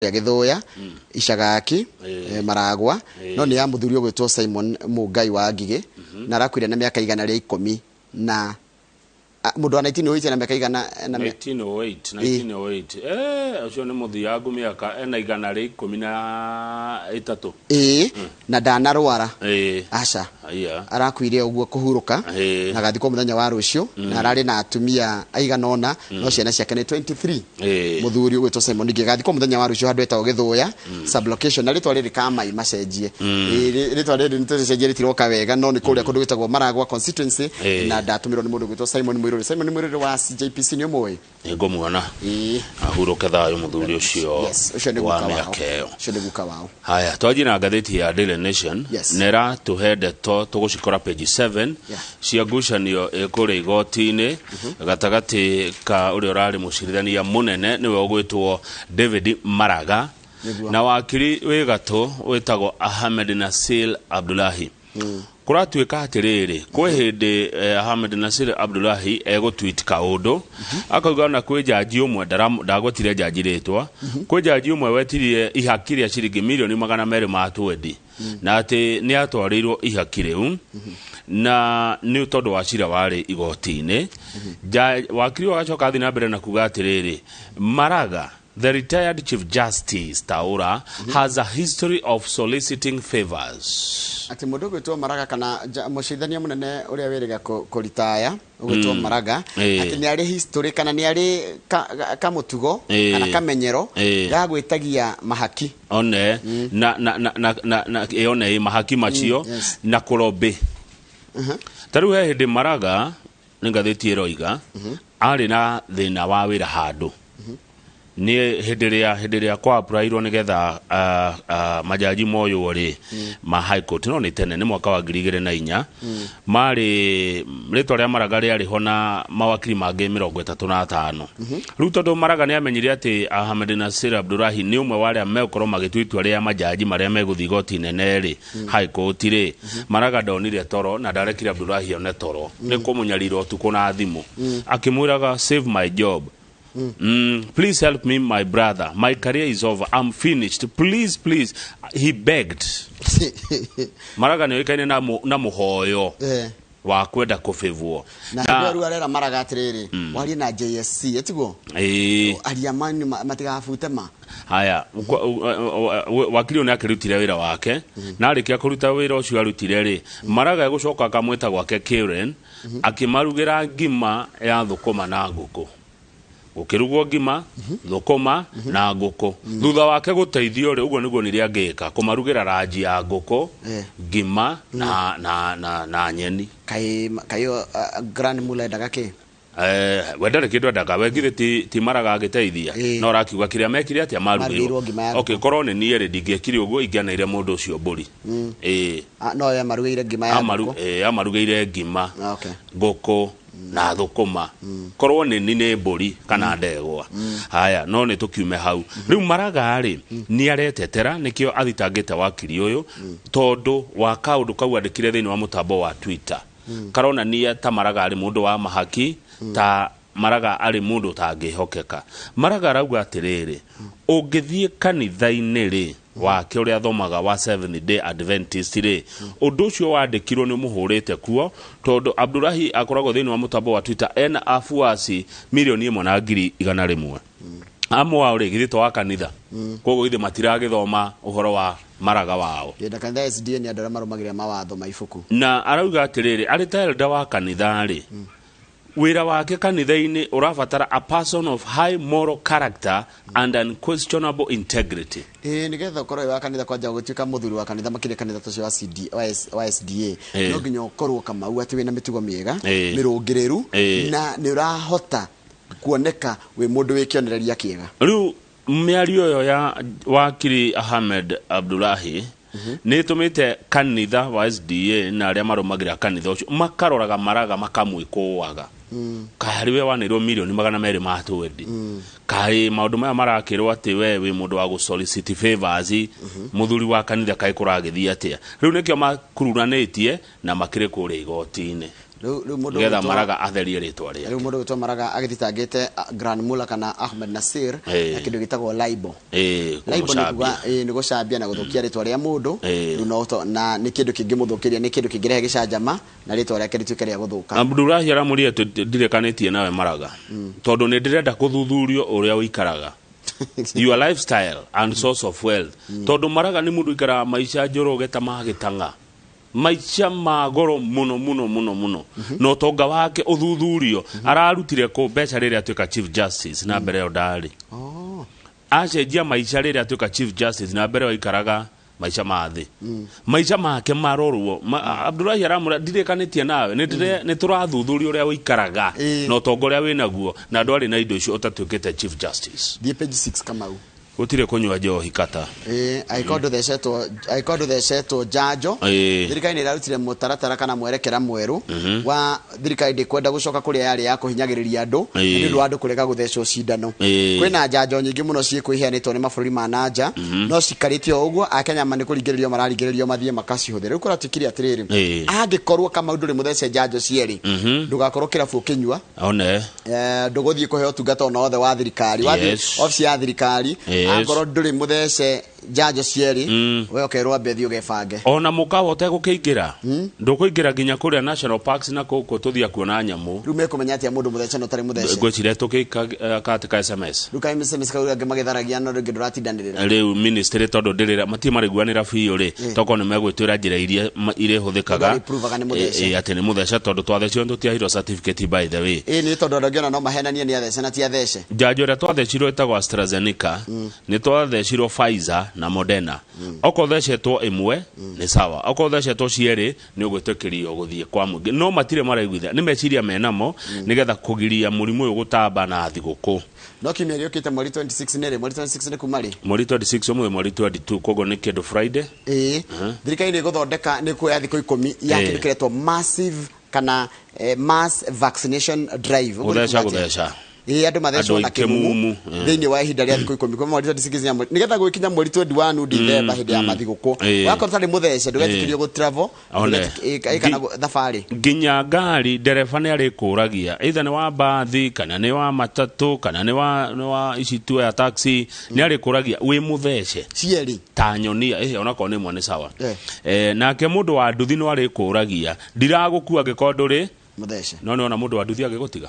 Gĩthũya, Icagaki, Maragwa, no nĩ ya mũthuri ũgwĩtwo Simon Mũngai wa Ngigĩ, na arakuire na mĩaka 110 na mũndũ wa 1908 na mĩaka igana na 1908, 1908, ũcio nĩ mũthiangu mĩaka, ena 113. Ĩĩ, na ndanarwara. Aca. Aya. Arakuire ũguo kũhurũka na agathikwo mũthenya wa rũciũ, na ararĩ na atumia aigana ũna, no ciana ciake nĩ 23. Mũthuri ũgwĩtwo Simon Ngigĩ agathikwo mũthenya wa rũciũ handũ etagwo Gĩthũya sublocation, na rĩtwa rĩrĩ kamai macenjie. Ĩĩ, rĩtwa rĩrĩ nĩtũcenjie, rĩtiroka wega, no nĩ kũrĩa kũndũ gwĩtagwo Maragwa constituency. Na ndatũmĩrwo nĩ mũndũ ũgwĩtwo Simon Mwĩrũrĩ. Simon Mwĩrũrĩ wa CJPC, nĩ ũmũĩ? Nĩngũmuona. Ahurũke thayũ mũthuri ũcio. Yes, ũcio nĩ wa guka wao. Mĩaka ĩyo. Ũcio nĩ guka wao. Haya, twanjie na ngathĩti ya Daily Nation. Na ĩratũhe ndeto tũgũcikora page 7 cia ngucanio ĩ kũrĩa igoti-inĩ gatagatĩ ka ũrĩa ũrarĩ mũcirithania mũnene, nĩwe ũgwĩtwo David Maraga, na wakiri wĩ gatũ wĩtagwo Ahmed Nasir Abdullahi. Kũratuĩka atĩrĩrĩ, kwĩ hĩndĩ Ahmed Nasir Abdullahi egũtweet kaũndũ, akauga ona kwĩ njanji ũmwe, ndagwetire njanji rĩtwa, kwĩ njanji ũmwe wetirie ihaki rĩa ciringi mirioni 220 na atĩ nĩ atwarĩirwo ihaki rĩu na nĩ tondũ wa cira warĩ igoti-inĩ. Wakiri ũyũ agacoka athiĩ na mbere na kuga atĩrĩrĩ, Maraga, the retired Chief Justice Taura, has a history of soliciting favors. Atĩ mũndũ ũgwĩtwo Maraga kana mũcirithania mũnene ũrĩa wĩrĩga kũritaya ũgwĩtwo Maraga, atĩ nĩ arĩ history kana nĩ arĩ kamũtugo kana kamenyero ga gwĩtagia mahaki. One na ĩ one ĩ mahaki macio na kũrobĩ. Ta rĩu he hĩndĩ Maraga, nĩ ngathĩti ĩroiga, arĩ na thĩna wa wĩra handũ, nĩ hĩndĩ ĩrĩa kwa applyirwo nĩgetha majaji moywo rĩ ma High Court, no nĩ tene, nĩ mwaka wa 2004. Marĩ rĩtwa rĩa Maraga rĩarĩ ho na mawakiri mangĩ 35. Rĩu tondũ Maraga nĩ amenyire atĩ Ahmed Nasir Abdulahi nĩ ũmwe wa arĩa megũkorwo magĩtua itua rĩa majaji marĩa megũthiĩ igoti inene rĩ, High Court rĩ, Maraga ndonire toro na ndarekire Abdulahi one toro, nĩ kũmũnyarira ũtukũ na thimũ akĩmwĩraga, "Save my job. Please help me, my brother. My career is over. I'm finished. Please, please." He begged. Maraga nĩ oĩkaine na mũhoyo wa kwenda kũbĩbwo. Na hĩndĩ ĩyo rĩu arera Maraga atĩrĩrĩ, warie na JSC ĩtiguo. Ĩĩ. Aria matigabute ma. Haya, wakiri ũyũ nĩ akĩrutire wĩra wake, na arĩkia kũruta wĩra ũcio arutire rĩ, Maraga egũcoka akamwĩta gwake Karen, akĩmarugĩra ngima ya thũkũma na ngũkũ. Gũkĩrugwo ngima, thũkũma na ngũkũ. Thutha wake gũteithio rĩ, ũguo nĩguo nĩrĩ angĩka kũmarugĩra ranji ya ngũkũ, ngima na nyeni. Kaĩ Grand Mula endaga kĩ? We ndarĩ kĩndũ endaga, we githĩ ti Maraga agĩteithia? No arakiuga kĩrĩa mekire atĩa, marugĩirwo marugĩirwo ngima ya Okay, korwo nĩ niĩ rĩ, ndingĩekire ũguo, ingĩaneire mũndũ ũcio mbũri. Ĩĩ. Ah, no ye marugĩire ngima ya ngũkũ. Amarugĩire ngima, ngũkũ na thũkũma. Korwo nĩ ni, nĩ mbũri kana ndegwa. Haya, no nĩ tũkiume hau. Rĩu Maraga rĩ, nĩ aretetera, nĩkĩo athitangĩte wakiri ũyũ, tondũ wa kaũndũ kau andĩkire thĩinĩ wa mũtambo wa Twitter, karonania ta Maraga arĩ mũndũ wa mahaki, ta Maraga arĩ mũndũ ũtangĩhokeka. Maraga arauga atĩrĩrĩ, ũngĩthiĩ kanitha-inĩ rĩ wake ũrĩa athomaga wa Seventh Day Adventist rĩ, ũndũ ũcio wandĩkirwo nĩ ũmũhũrĩte kuo, tondũ Abdulahi akoragwo thĩinĩ wa mũtambo wa Twitter ena afuasi 1,100,000. Amwe ao rĩ, githĩ to wa kanitha? Koguo githĩ matiragĩthoma ũhoro wa Maraga wao? Ĩĩ, kanitha SDA nĩ andũ arĩa marũmagĩrĩra mawatho ma ibuku. Na arauga atĩrĩrĩ, arĩ ta elder wa kanitha rĩ, wĩra wake kanitha-inĩ ũrabatara a person of high moral character and unquestionable integrity. Ĩĩ, nĩgetha ũkorwo wĩ wa kanitha, kwanja gũtuĩka mũthuri wa kanitha, makĩria kanitha ta ũcio wa CD, wa SDA, no nginya ũkorwo Kamau atĩ wĩna mĩtugo mĩega, mĩrũngĩrĩru, na nĩ ũrahota kuoneka wĩ mũndũ wĩ kĩonereria kĩega. Rĩu mĩario ĩyo ya wakiri Ahmed Abdulahi nĩ ĩtũmĩte kanitha wa SDA na arĩa marũmagĩrĩra kanitha ũcio makaroraga Maraga makamwĩkũaga, karĩ we wanĩirwo mirioni 220, kaĩ maũndũ maya marakĩrwo atĩ we wĩ mũndũ wa gũ-solicit favors, mũthuri wa kanitha, kaĩ kũragĩthiĩ atĩa? Rĩu nĩkĩo makururanĩtie na makĩrĩ kũrĩa igoti-inĩ. Rĩu mũndũ nĩgetha ũgwĩtwo- Maraga atherie rĩtwa rĩake. Rĩu mũndũ ũgwĩtwo Maraga agĩthitangĩte Grand Muller kana Ahmed Nasir na kĩndũ gĩtagwo libel. Libel nĩ kũmũcambia. kuga nĩ gũcambia na gũthũkia rĩtwa rĩa mũndũ. Rĩu no na nĩ kĩndũ kĩngĩmũthũkĩria, nĩ kĩndũ kĩngĩrehe gĩcanjama na rĩtwa rĩake rĩtuĩke rĩa gũthũka. Abdulahi aramũria ndirekanĩtie nawe Maraga, tondũ nĩ ndĩrenda kũthuthurio ũrĩa ũikaraga, your lifestyle and source of wealth, tondũ Maraga nĩ mũndũ ũikaraga maica njoroge ta ma gĩtang'a, maica ma goro mũno mũno mũno mũno, na ũtonga wake ũthuthurio ararutire kũ mbeca rĩrĩa atuĩka Chief Justice, na mbere ĩyo ndarĩ. Acenjia maica rĩrĩa atuĩka Chief Justice, na mbere ĩyo aikaraga maica ma thĩ, maica make marorwo. Abdulahi aramũra ndirĩkanĩtie nawe, nĩ tũrathuthuria ũrĩa ũikaraga na ũtonga ũrĩa wĩnaguo, na ndwarĩ na indo icio ũtatuĩkĩte Chief Justice. Thiĩ page 6, Kamau. Gũtirĩ kũnyua njohi kata. Angĩkorwo ndũthecetwo njanjo, thirikari nĩ ĩrarutire mũtaratara kana mwerekera mwerũ wa thirikari. Ndĩkwenda gũcoka kũrĩa yarĩ ya kũhinyagĩrĩria andũ nĩ ũndũ wa andũ kũrega gũthecwo cindano. Kwĩna njanjo nyingĩ mũno ciĩkũiheanĩtwo nĩ mabũrũri ma nanja, no cikarĩte o ũguo. Akenya ma nĩ kũringĩrĩrio mararingĩrĩrio mathiĩ makacihũthĩre. Rĩu kũratuĩkire atĩrĩrĩ, angĩkorwo Kamau ndũrĩ mũthece njanjo cierĩ, ndũgakorwo kĩrabu ũkĩnyua, one ndũgũthiĩ kũheo ũtungata ona wothe wa thirikari, wathiĩ obici ya thirikari, angorwo ndũrĩ mũthece njanjo cierĩ, we ũkerwo ambe thiĩ ũgebange. Ona mũkawa ũtegũkĩingĩra, ndũkũingĩra nginya kũrĩa national parks na kũkũ tũthiĩ kuona nyamũ. Rĩu mekũmenya atĩa mũndũ mũthece na ũtarĩ mũthece? Ngwĩciria tũkĩka ka SMS. Rĩu ka SMS kau angĩ magĩtharagia, no rĩngĩ ndũratindanĩrĩra. Rĩu ministry, tondũ ndĩrĩra matirĩ marĩguanĩra biũ rĩ, tokorwo nĩ megwĩtwĩra njĩra iria irĩhũthĩkaga. Mũndũ arĩprovaga nĩ mũthece. Atĩ nĩ mũthece, tondũ twathecirwo nĩ tũtiaheirwo certificate, by the way. Ĩ nĩ tondũ andũ angĩ ona no mahenanie nĩ athece na ti athece. Njanjo ĩrĩa twathecirwo ĩtagwo AstraZeneca, nĩ twathecirwo Pfizer na Moderna. Okorwo thecetwo ĩmwe nĩ sawa, okorwo thecetwo cierĩ nĩ ũgwĩtĩkĩrio gũthiĩ kwa mũingĩ, no matirĩ maraiguithia nĩ meciria menamo nĩgetha kũgiria mũrimũ ũyũ gũtamba na thigũkũ. No kiumia gĩũkĩte mweri 26 nĩ rĩ? Mweri 26 nĩ kuma rĩ? Mweri 26, ũmũthĩ mweri 22, koguo nĩ kĩndũ Friday. Ĩĩ, thirikari nĩ ĩgũthondeka, nĩ kuoya thikũ 10 ya kĩndũ kĩretwo massive kana mass vaccination drive. Ũguo nĩ Gũtheca. kuga atĩa? Gũtheca. Ĩĩ, andũ mathecwo Andũ na aingĩ kĩmumu mumu, thĩinĩ wa ihinda rĩa thikũ 10 kuma mweri 26 nginya nĩgetha gwĩkinya mweri 21 December, hĩndĩ ya mathigũkũ. Wakorwo ũtarĩ mũthece, ndũgetĩkĩrio gũ travel. One. Kana thabarĩ. Nginya ngari ndereba nĩ arĩkũragia either nĩ wa mbathi kana nĩ wa matatũ kana nĩ wa ici tuoya taxi, nĩ arĩkũragia wĩ mũthece cierĩ. Ta nyonia onakorwo nĩ ĩmwe nĩ sawa. Nake mũndũ wa nduthi no arĩkũragia ndiragũkua angĩkorwo ndũrĩ mũthece. No nĩ ona mũndũ wa nduthi agĩgũtiga.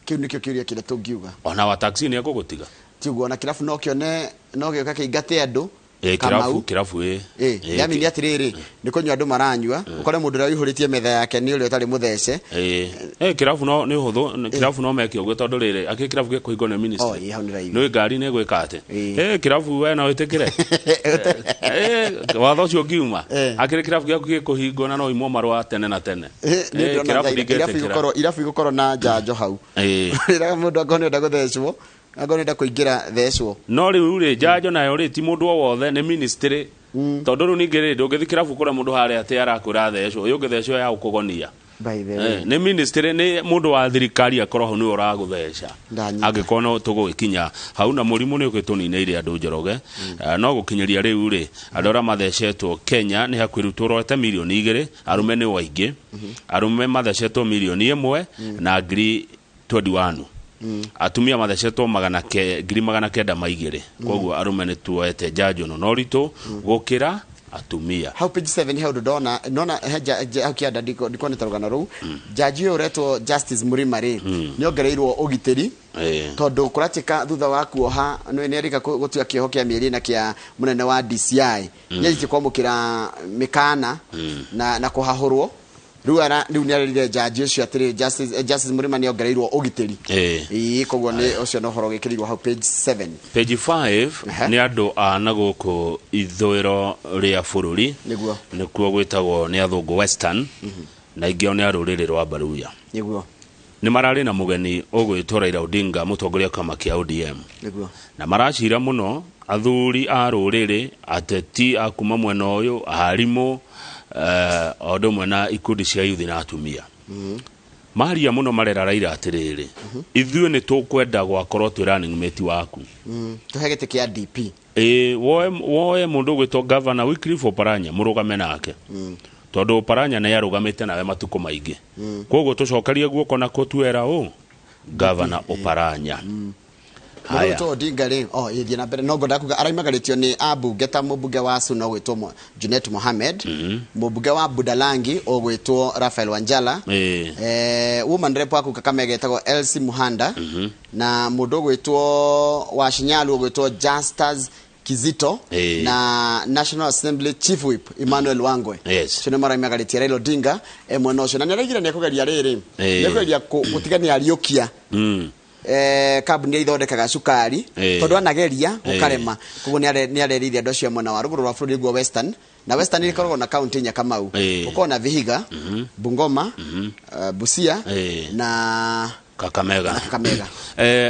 Kĩu nĩkĩo kĩũria kĩrĩa tũngiuga. Ona wa taxi nĩ egũgũtiga. Ti ũguo, ona kĩrabu no kĩone no gĩũka kĩingate andũ. Kĩrabu, kĩrabu ĩ. Yamini atĩrĩrĩ, nĩ kũnyua andũ maranyua, ũkore mũndũ ũrĩa ũihũrĩtie metha yake nĩ ũrĩa ũtarĩ mũthece. Kĩrabu no nĩ ũhũthũ, kĩrabu no meke ũguo, tondũ rĩrĩ akĩ kĩrabu gĩkũhingwo nĩ ministry. Oh, ĩ, hau nĩ raithi. Nĩ ngari nĩ gwĩka atĩ kĩrabu we no wĩtĩkĩre watho ũcio ũngiuma akĩrĩ kĩrabu gĩaku gĩkũhingwo na no imwo marũa tene na tene. Nĩ ndĩrona kĩrabu irabu ndingĩtĩkĩra. Irabu igũkorwo na njanjo hau. Rĩrĩa mũndũ angorwo nĩ enda gũthecwo, angorwo nĩ enda kũingĩra, thecwo. No rĩu rĩ, njanjo nayo rĩ, ti mũndũ o wothe, nĩ ministry, tondũ rĩu ningĩ rĩ, ndũngĩthi kĩrabu kũrĩa mũndũ harĩa atĩ arakwĩra thecwo, ũyũ ũngĩthecwo ya ũkũgonia. By the way, Nĩ ministry, nĩ mũndũ wa thirikari akorwo hau nĩwe ũragũtheca. Ndanyita. Angĩkorwo no tũgũgĩkinya hau na mũrimũ nĩ ũgĩtũninĩire andũ, Njoroge. No gũkinyĩria rĩu rĩ, andũ arĩa mathecetwo Kenya nĩ hakuhĩ rĩu tũrorete 2 mirioni, arũme nĩ aingĩ, arũme mathecetwo 1,000,021, atumia mathecetwo 902,000. Koguo arũme nĩ tuoete njanjo ĩno na ũritũ gũkĩra atumia. Hau page 7 he ũndũ ndona, nona he hau kĩanda ndikuonete rũgano rũu. Jaji ũyũ ũretwo Justice Murima rĩ, nĩ ongereirwo ũgitĩri tondũ kũratuĩka thutha wa kuoha nĩ erĩka gũtua kĩoho kĩa mĩeri 4 kĩa mũnene wa DCI, nĩ arĩtie kwamũkĩra mĩkana na kũhahũrwo. Rĩu rĩu nĩ arerire jaji ũcio atĩrĩ, Justice Murima nĩ ongereirwo ũgitĩri. Ĩĩ, koguo nĩ ũcio nĩ ũhoro wĩkĩrĩirwo hau page 7. Page 5. Nĩ andũ a na gũkũ ithũĩro rĩa bũrũri. Nĩkuo gwĩtagwo nĩ athũngũ Western, na ingĩ ao nĩ a rũrĩrĩ rwa Baruya. Nĩ mararĩ na mũgeni ũgwĩtwo Raila Odinga, mũtongoria wa kĩama kĩa ODM. Na maracira mũno athuri a rũrĩrĩ, ateti a kuma mwena ũyũ, arimũ, o ũndũ ũmwe na ikundi cia yuthi na atumia. Maria mũno marera Raila atĩrĩrĩ, ithuĩ nĩ tũkwenda gwakorwo twĩ running mate waku. Tũhe gĩtĩ kĩa DP. Ĩ, woe mũndũ ũgwĩtwo Governor Wycliffe Oparanya mũrũgame nake. Tondũ Oparanya nĩ arũgamĩte nawe matukũ maingĩ. Koguo tũcokerie guoko na kũtuera ũ Governor Oparanya. Haya. Ruto Odinga rĩ, oh, ĩthiĩ na mbere no ngwendaga kuga araimagarĩtio nĩ ambunge ta mũmbunge wa Suna ũgwĩtwo Junet Mohamed, mũmbunge wa Budalangi ũgwĩtwo Raphael Wanjala, woman rep wa kũu Kakamega etagwo Elsie Muhanda, na mũndũ ũgwĩtwo wa Shinyalu ũgwĩtwo Justus Kizito, na National Assembly Chief Whip Emmanuel Wangwe. Cio nĩ maraimagarĩtie Raila Odinga e mwena ũcio, na nĩ araigire nĩ ekũgeria rĩrĩ, nĩ ekũgeria gũtiga nĩ ariũkia kambuni iria ithondekaga cukari, tondũ anageria gũkarema. Koguo nĩ arerĩire andũ acio a mwena wa rũgũrũ rwa bũrũri, nĩguo Western, na Western ĩkoragwo na kaunti inya, Kamau, ũkoragwo na Vihiga, Bungoma, Busia na Kakamega. Na Kakamega.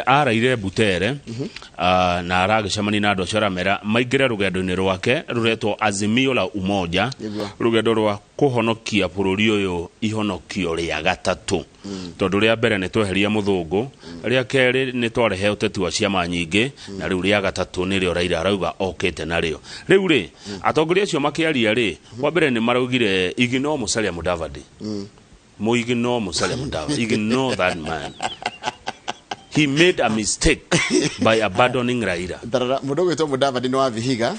Araire Butere, na aragĩcemania na andũ acio, aramera maingĩre rũgendo-inĩ rwake rũretwo Azimio la Umoja, rũgendo rwa kũhonokia bũrũri ũyũ ihonokio rĩa gatatũ, tondũ rĩa mbere nĩ tweheria mũthũngũ, rĩa kerĩ nĩ twarehe ũteti wa ciama nyingĩ, na rĩu rĩa gatatũ nĩrĩo Raila arauga okĩte narĩo. Rĩu rĩ, atongoria acio makĩaria rĩ, wa mbere nĩ maraugire ignore Musalia Mudavadi, muignore Musalia Mudavadi, ignore that man, he made a mistake by abandoning Raila. Tarara, mũndũ ũgwĩtwo Mudavadi nĩ wa Vihiga,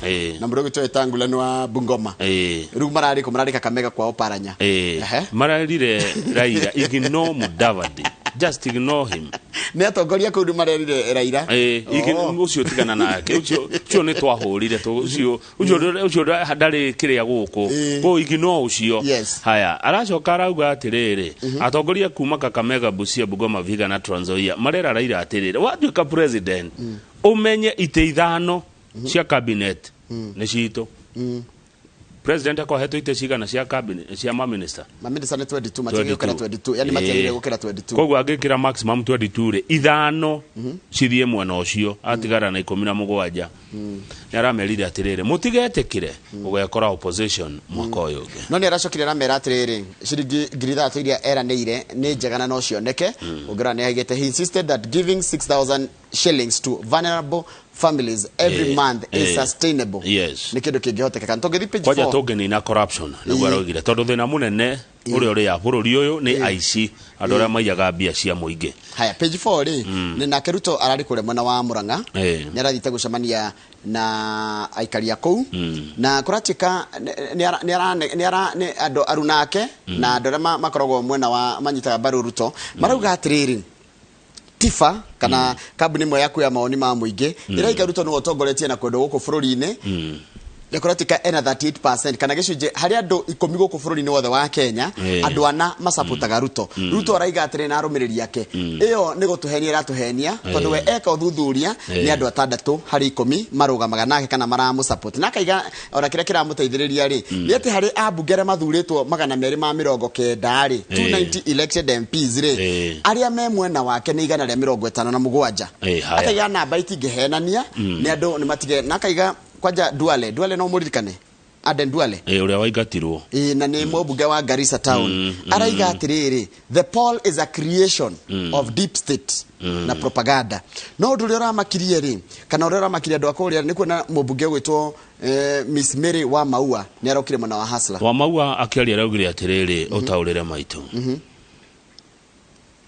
na mũndũ ũgwĩtwo Wetangula nĩ wa Bungoma. Rĩu mararĩ kũ? Mararĩ Kakamega kwa Oparanya. Marerire Raila ignore Mudavadi, just ignore him. Nĩ atongoria kũu nĩ marerire Raila. Ũcio tigana nake, ũcio ũcio nĩ twahũrire ũcio ũcio ũcio ndarĩ kĩrĩa gũkũ, kũ ignore ũcio. Haya, aracoka arauga atĩrĩrĩ, atongoria kuma Kakamega, Busia, Bungoma, Vihiga na Trans Nzoia marera Raila atĩrĩrĩ, watuĩka president ũmenye itĩ 5 cia cabinet nĩ citũ. President akohetwo itĩ cigana cia cabinet, cia maminista? Maminista nĩ 22, matigĩ gũkĩra 22, yani matiagĩrĩire gũkĩra 22. Koguo angĩkĩra maximum 22 rĩ, 5 cithiĩ mwena ũcio, atigara na 17. Nĩ aramerire atĩrĩrĩ, mũtigetĩkĩre ũgekora opposition mwaka ũyũ ũngĩ. No nĩ aracokire aramera atĩrĩrĩ, ciringi 6,000 iria eranĩire nĩ njega na no cioneke. Ũngĩrora nĩ aigĩte, he insisted that giving 6000 shillings to vulnerable families every month is sustainable. Nĩ kĩndũ kĩngĩhotekeka. Tũngĩthiĩ page Kwanja 4. Tũngĩnina corruption, nĩguo araugire, tondũ thĩna mũnene ũrĩa ũrĩa bũrũri ũyũ nĩ aici, andũ arĩa maiyaga mbia cia mũingĩ. Haya, page 4 rĩ, nĩ nake Ruto ararĩ kũrĩa mwena wa Murang'a, nĩ arathiĩte gũcemania na aikari a kũu, na kũratuĩka nĩ andũ arunake na andũ arĩa makoragwo mwena wa manyitaga mbaru Ruto marauga atĩrĩrĩ, TIFA kana kambuni ĩmwe ya kuoya mawoni ma mũingĩ ĩraiga Ruto nĩwe ũtongoretie na kwendwo gũkũ bũrũri-inĩ, nĩ kũratuĩka ena 38% kana gĩcunjĩ harĩ andũ 10 gũkũ bũrũri-inĩ wothe wa Kenya, andũ ana macapotaga Ruto. Ruto araiga atĩrĩ na arũmĩrĩri ake, ĩyo nĩ gũtũhenia ĩratũhenia, tondũ we eka ũthuthuria nĩ andũ 6 harĩ 10 marũgamaga nake kana maramũsupport, na akaiga ona kĩrĩa kĩramũteithĩrĩria rĩ, nĩ atĩ harĩ ambunge arĩa mathurĩtwo 290 rĩ, 290 elected MPs rĩ, arĩa me mwena wake nĩ 157. Haya. Akaiga namba itingĩhenania, nĩ andũ nĩ matige, na akaiga kwanja Duale, Duale no mũririkane, Aden Duale, Ũrĩa waingatirwo. Ĩĩ, na nĩ mũmbunge wa Garissa town, araiga atĩrĩrĩ, the poll is a creation of deep state na propaganda. No ũndũ ũrĩa ũramakirie rĩ, kana ũrĩa ũramakirie andũ a kũrĩa, nĩ kuona mũmbunge ũgwĩtwo Miss Mary wa Maua nĩ arokire mwena wa Hustler. Wa Maua akĩaria araugire atĩrĩrĩ, ũtaũrĩre maitũ.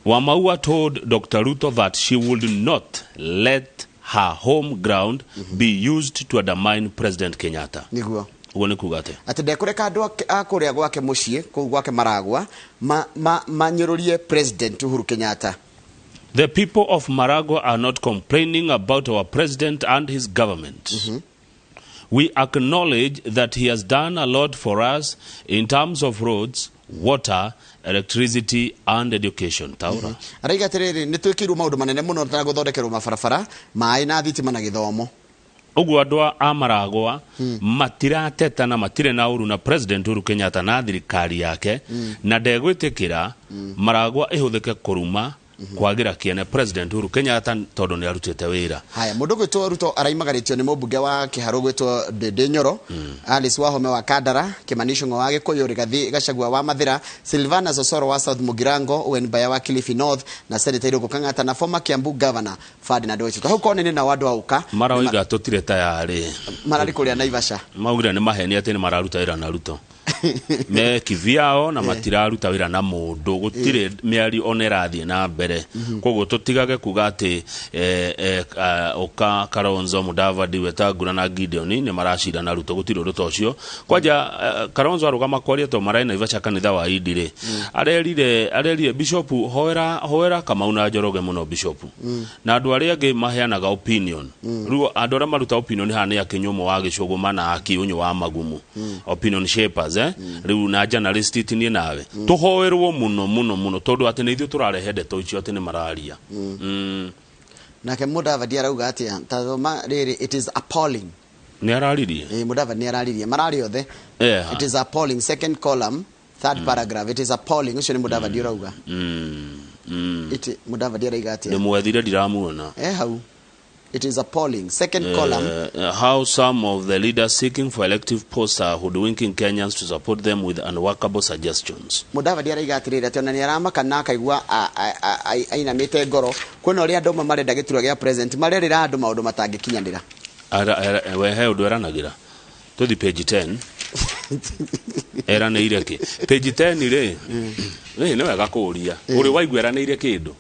Wa Maua told Dr. Ruto that she would not let her home ground be used to undermine President Kenyatta. Nĩguo. Ũguo nĩ kuga atĩa? Atĩ ndekũreka andũ a kũrĩa gwake mũciĩ, kũu gwake Maragwa, manyũrũrie President Uhuru Kenyatta. The people of Maragua are not complaining about our president and his government. We acknowledge that he has done a lot for us in terms of roads, water, electricity and education. Taura. Araiga atĩrĩrĩ, nĩ twĩkĩirwo maũndũ manene mũno ta gũthondekerwo mabarabara, maĩ na thitima na gĩthomo. Ũguo andũ a Maragwa matirateta na matirĩ na ũru na President Uhuru Kenyatta na thirikari yake, na ndegwĩtĩkĩra Maragwa ĩhũthĩke kũruma kwagĩra kĩene President Uhuru Kenyatta, tondũ nĩ arutĩte wĩra. Haya, mũndũ gwĩtwo Ruto araimagarĩtio nĩ mũmbunge wa Kĩharũ gwĩtwo Ndindi Nyoro, Alice Wahome wa Kandara, Kimani Ichung'wa wa Gĩkũyũ, Rigathi Gachagua wa Mathira, Silvana Sosoro wa South Mugirango, Owen Baya wa Kilifi North na Senator Irũngũ Kang'ata na former Kiambu Governor Ferdinand Waititu. Hau kona-inĩ nao andũ auka Maroiga tũtirĩ tayarĩ. Mararĩ kũrĩa Naivasha. Maugire nĩ maheni atĩ nĩ mararuta wĩra na Ruto. Me kivyao na matiraruta wĩra na mũndũ, gũtirĩ mĩario ona ĩrathiĩ na mbere. Koguo tũtigage kuga atĩ ũka Kalonzo, Mudavadi, Wetangula na Gideon nĩ maracira na Ruto, gũtirĩ ũndũ ta ũcio. Kwanja Kalonzo arũgama kwaria to maraĩ Naivasha kanitha wa Idi rĩ, arerire Bishop hoera Kamau na Njoroge mũno Bishop, na andũ arĩa angĩ maheanaga opinion. Rĩu andũ arĩa maruta opinion haha nĩ akĩnyũmũ wa gĩcũgũ mana akĩũnyũ wa magumu, opinion shapers, rĩu na journalist tinie nawe tũhoerwo mũno mũno mũno, tondũ atĩ nĩ ithuĩ tũrarehe ndeto icio atĩ nĩ mararia. Nake Mudavadi arauga atĩa? Ta thoma rĩrĩ, it is appalling. Nĩ araririe. Mudavadi nĩ araririe mararĩ othe. It is appalling, second column, third paragraph, it is appalling. Ũcio nĩ Mudavadi ũrauga. It Mudavadi arauga atĩa? Nĩ mwethire, ndiramuona. Hau it is appalling, second column. How some of the leaders seeking for elective posts are hoodwinking Kenyans to support them with unworkable suggestions. Mudavadi araiga atĩrĩrĩ, atĩ ona nĩ aramaka na akaigua ainamĩte ngoro kuona ũrĩa andũ amwe marenda gĩturwa gĩa president, marerĩra andũ maũndũ matangĩkinyanĩra. We he ũndũ eranagĩra. Tũthi page 10. Eranĩire kĩ? Page 10 rĩ, nĩ wega kũũria. Ũrĩ waigua eranĩire kĩndũ?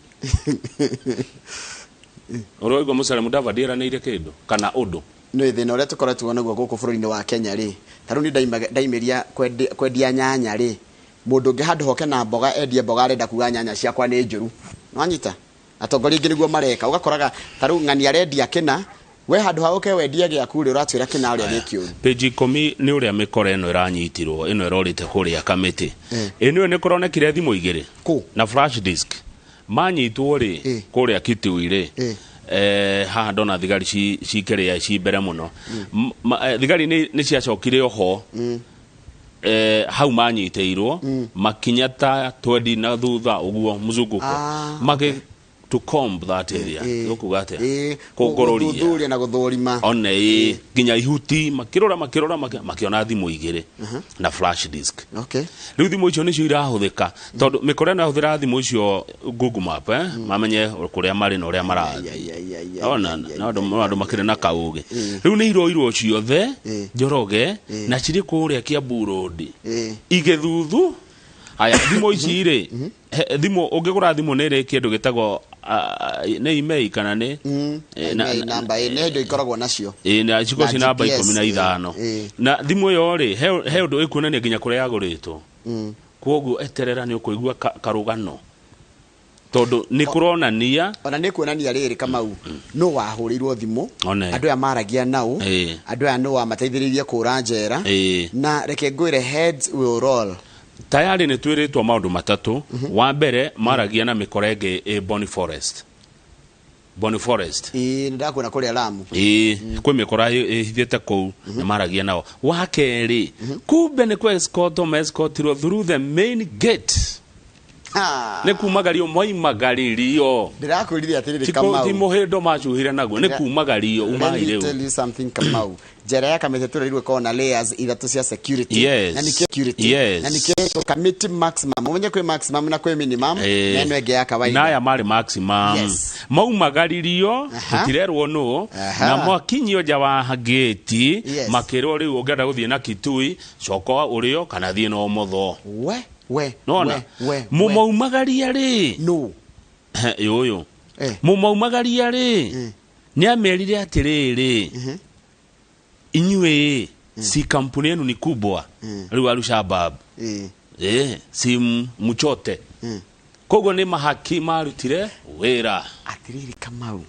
Ũrĩ waigua Musalia Mudavadi eranĩire kĩndũ kana ũndũ? Nĩ thĩna ũrĩa tũkoretwo naguo gũkũ bũrũri-inĩ wa Kenya rĩ, ta rĩu niĩ ndaimĩria kwendia nyanya rĩ, mũndũ ũngĩ handũ hoke na mboga endie mboga arenda kuga nyanya ciakwa nĩ njũru. Nĩwanyita? Atongoria aingĩ nĩguo mareka, ũgakoraga ta rĩu ng'ani arendia kĩna, we handũ ha ũke wendie gĩaku rĩ, ũratwĩra kĩna ũrĩa gĩ kĩũru. Page 10 nĩ ũrĩa mĩkora ĩno ĩranyitirwo, ĩno ĩrorĩte kũrĩa Kamĩtĩ. Ĩno nĩ kũronekire thimũ igĩrĩ na flash disk. Manyitwo rĩ kũrĩa Kitui rĩ, haha ndona thigari cikĩrĩa ci mbere mũno. Thigari nĩ ciacokire oho, hau manyitĩirwo, makinya ta 20 na thutha ũguo mzunguko. Magi to comb that area. Gũkuga atĩa? Kũngũrũria. Gũthuthuria na gũthũrima. One, nginya ihuti, makĩrora, makĩrora, makĩona thimũ igĩrĩ na flash disk. Rĩu thimũ icio nĩcio irahũthĩka, tondũ mĩkora ĩno yahũthĩra thimũ icio Google Map, mamenye kũrĩa marĩ na ũrĩa marathiĩ. Ona, no andũ makĩrĩ na kaũgĩ. Rĩu nĩ iroirwo ciothe, Njoroge, na cirĩ kũrĩa Kiambu Road. Igĩthuthu. Haya, thimũ ici rĩ, thimũ, ũngĩgũra thimũ nĩ ĩrĩ kĩndũ gĩtagwo nĩ email kana nĩ namba nĩ indo ikoragwo nacio. Na cikoragwo ci namba 15. Na thimũ ĩyo rĩ, he ũndũ ĩkuonania nginya kũrĩa yagũrĩtwo. Kwoguo eterera nĩ ũkũigua karũgano. Tondũ nĩ kũronania. Ona nĩ kuonania rĩrĩ Kamau, nũ wahũrĩirwo thimũ, andũ aya maragia nao, andũ aya nũ wamateithĩrĩirie kũra njera, na reke ngwĩre heads will roll. Tayari nĩ twĩrĩtwo maũndũ matatũ. Wa mbere maragia na mĩkora ĩngĩ ĩ Boni Forest. Boni Forest. Nĩ ndakuona kũrĩa Lamu. Kwĩ mĩkora ĩhithĩte kũu na maragia nao. Wa kerĩ, kumbe nĩ kũ escort escortirwo through the main gate. Nĩ kumagario moimagaririo. Ndĩrakwĩrire atĩrĩrĩ Kamau. Ti mũhĩndo macuhire naguo, nĩ kumagario umaire. Let me tell you something Kamau. Njera ya Kamĩtĩ tũrerirwo ĩkoragwo na layers ithatũ cia security. Na nĩkĩo security. Na nĩkĩo Kamĩtĩ maximum. Ũmenye kwĩ maximum na kwĩ minimum, na ĩno ĩngĩ ya kawaida. Na aya marĩ maximum. Maumagaririo, tũtirerwo nũ, na mwakinyio nja wa gate, makĩrwo rĩu ũngĩenda gũthiĩ na Kitui, coka ũrĩo kana thiĩ na ũmotho. We nona mumaumagaria rĩ no yũyũ mumaumagaria rĩ nĩ amerire atĩrĩrĩ, inyuĩ si kampuni yenu ni kubwa rĩu Al-Shabaab si mchote. Koguo nĩ mahaki marutire wĩra. Atĩrĩrĩ Kamau,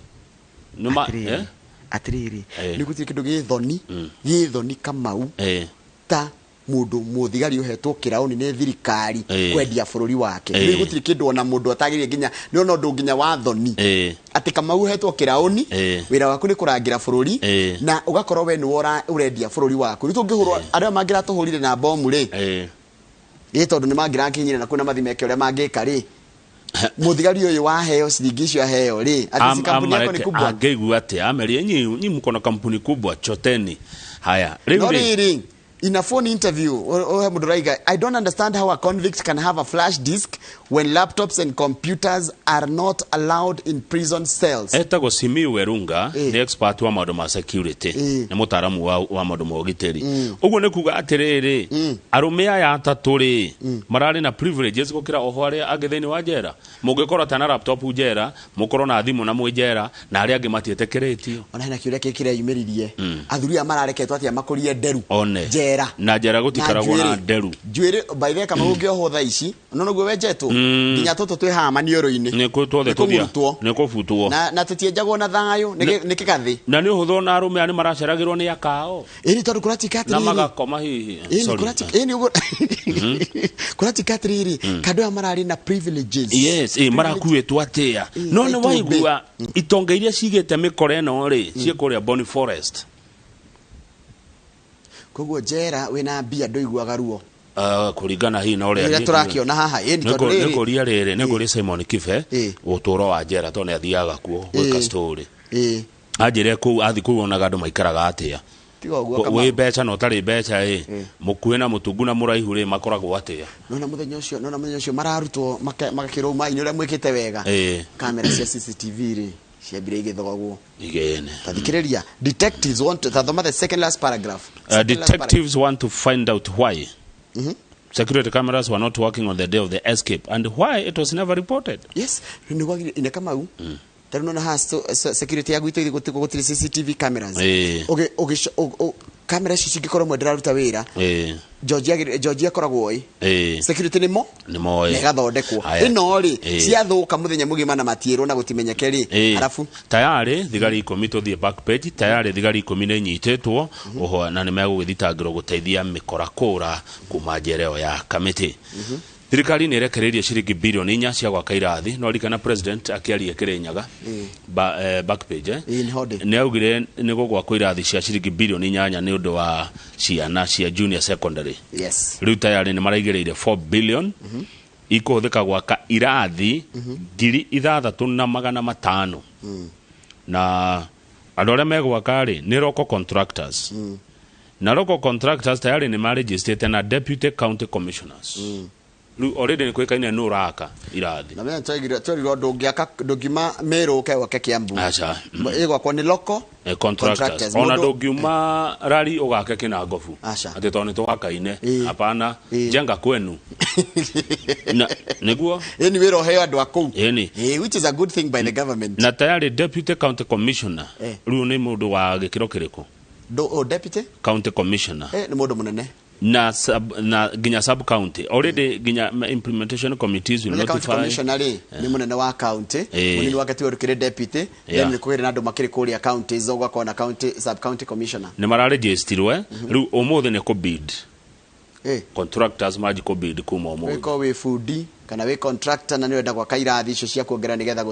atĩrĩrĩ nĩ gũtirĩ kĩndũ gĩthoni gĩthoni Kamau ta mundu muthigari uhetwo kirauni ni thirikari kwendia bururi wake. Ni gutiri kindu ona mundu atagiririe nginya ni ona undu nginya wa thoni ati Kamau uhetwo kirauni wira waku ni kurangira bururi na ugakorwo we ni urendia bururi waku. Ni tungihurwo aria mangiratuhurire na bomu ri ĩ tondu ni mangirakinyire na kuna mathimeke uria mangika ri muthigari uyu waheo ciringi icio aheo ri ati si kampuni yako ni kubwa angeigua atia amerie nyi mko na kampuni kubwa choteni. Haya riu ri In a phone interview, o he mũndũ raiga, "I don't understand how a convict can have a flash disk when laptops and computers are not allowed in prison cells." Etagwo Simiyu Werunga. Nĩ expert wa maũndũ ma security. Nĩ mũtaaramu wa maũndũ ma ũgitĩri. Ũguo nĩ kuga atĩrĩrĩ, arũme aya atatũ rĩ, mararĩ na privileges gũkĩra oho arĩa angĩ thĩinĩ wa njera. Mũngĩkorwo ta na laptop njera, mũkorwo na thimũ na mwĩ njera, na arĩa angĩ matiĩtĩkĩrĩtio. Ona hena kĩũria kĩrĩ kĩreyumĩririe, athuri aya marareketwo atĩa makũrie nderu One. njera? Na njera gũtikaragwo na njuĩrĩ. Nderu. Njuĩrĩ, by the way, kama ũngĩohwo thaa ici no noguo wenjetwo, nginya tũtũ twĩ haha maniũrũ-inĩ. Nĩ kũ tuothe tũthia. Nĩ kũmurutwo. Nĩ kũbutwo. Na tũtienjagwo na thayũ, nĩ kĩgathĩ. Na nĩ ũhũthũ ona arũme aya nĩ maraceragĩrwo nĩ akao Ĩni tondũ kũratuĩka na atĩrĩrĩ, magakoma hihi. ĩni Sorry. ĩni ũguo kũratuĩka atĩrĩrĩ, kandũ aya mararĩ na privileges. Yes, marakuĩtwo atĩa? No nĩ itumbĩ. Waigua itonga iria cigĩte mĩkora ĩno rĩ, ciĩ kũrĩa Boni Forest. Koguo njera wĩna mbia ndũiguaga ruo. Kũringana hihi na ũrĩa ũrĩa tũrakĩona haha, ĩni tondũ nĩ rĩrĩ kũria rĩrĩ, nĩ kũria Simon Kibe ũtũũro wa njera, tondũ nĩ athiaga kuo gwĩka story. Anjĩre kũu athi kũu onaga andũ maikaraga atĩa. Tiga ũguo. Wĩ Kamau. mbeca na ũtarĩ mbeca ĩ, mũkuĩ na mũtungu na mũraihu rĩ, makoragwo atĩa? Nona mũthenya ũcio mararutwo magakĩrwo umainĩ ũrĩa mwĩkĩte wega. Kamera cia CCTV rĩ, ciambire igĩthogagwo. Igene. Tathikĩrĩria, detectives want to tathoma the second last paragraph. Second last paragraph. Detectives want to find out why security cameras were not working on the day of the escape and why it was never reported. Yes, nĩ kwagĩrĩire ine Kamau, tarĩu nona haha security ya gwitũ gũtirĩ CCTV cameras. Kamera icio cingĩkorwo mwe ndĩraruta wĩra, George akoragwo ĩ security nĩmo Nĩ moĩ. Na ĩgathondekwo. Haya. Ĩno rĩ, ciathũka mũthenya mũgima na matiĩrwo na gũtimenyeke rĩ, arabu Tayarĩ thigari 10, tũthiĩ back page, tayarĩ thigari 10 nĩ inyitĩtwo oho na nĩ megũgĩthitangĩrwo gũteithia mĩkora kũra kuma njera ĩyo ya Kamĩtĩ. Thirikari nĩ ĩrekereirie ciringi bilioni 4 cia gwaka irathi. No ririkana president akĩaria Kĩrĩnyaga, back page, eh? Ĩĩ, nĩ hode. Nĩ augire nĩ gũgwakwo irathi cia ciringi bilioni 8 nĩ ũndũ wa ciana cia junior secondary. Rĩu tayarĩ nĩ maraigĩrĩire 4 billion ikũhũthĩka gwaka irathi 6,500, na andũ arĩa megwaka rĩ nĩ local contractors, na local contractors tayarĩ nĩ marejistĩte na deputy county commissioners. Rĩu already nĩ kũĩkaine nũ ũraka irathi. Na menya twerirwo ndũngĩaka, ndũngiuma Meru ũke wake Kiambu. Aca. Ĩgwakwo nĩ local contractors. Contractors. Ona ndũngiuma rari ũgake Kĩnangobu Aca. atĩ tondũ nĩ tũhakaine. Hapana, jenga kwenu na nĩguo. Ĩni wĩra ũheo andũ a kũu. Ĩni. Which is a good thing by the government. Na tayarĩ deputy county commissioner, rĩu nĩ mũndũ wa gĩkĩro kĩrĩkũ? Oh, deputy county commissioner. Nĩ mũndũ mũnene. Na sub, na nginya sub county already, nginya implementation committees will Menya county notify. Commissioner rĩ, nĩ mũnene wa county. Mũnini wake tiwe ũkĩrĩ deputy. Then nĩ kũgĩrĩ na andũ makĩrĩ kũrĩa counties, ũgakorwo na county, sub county commissioner. Nĩ mararejistirwe rĩu ũmũthĩ nĩ kũ bid. Contractors manji kũ bid kuma ũmũthĩ. Wĩkorwo wĩ bundi kana wĩ contractor na nĩ ũrenda gwaka irathi icio cia kuongerera nĩgetha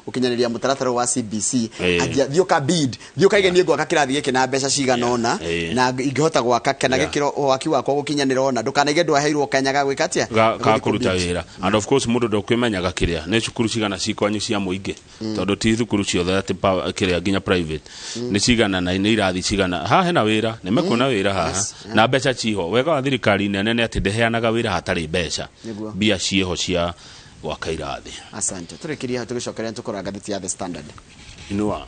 gũkinyanĩria mũtaratara wa CBC, anjia thiĩ ũka bid, thiĩ ũkaige niĩ ngwaka kĩrathi gĩkĩ na mbeca cigana ũna, na ingĩhota gwaka kana gĩkĩro waki wakwa gũkinyanĩra ũna. Ndũkanaige ndwaheirwo kanya ga gwĩka atĩa? Ga Ga ka gũthiĩ kũruta kũ-bid. wĩra. And of course mũndũ ndũkwĩmenyaga kĩrĩa nĩ cukuru cigana ci kwanyu cia mũingĩ, tondũ ti thukuru ciothe atĩ kĩrĩa nginya private nĩ cigana na nĩ irathi cigana. Haha hena wĩra, nĩ mekuona wĩra haha. Na mbeca ciho. Wega wa thirikari nene nĩ atĩ ndĩheanaga wĩra hatarĩ mbeca. Mbia ciĩho cia gwaka irathi. Asante, tũrĩkĩrie hau, tũgĩcokeria nĩtũkũrora ngathĩti ya The Standard. Inua.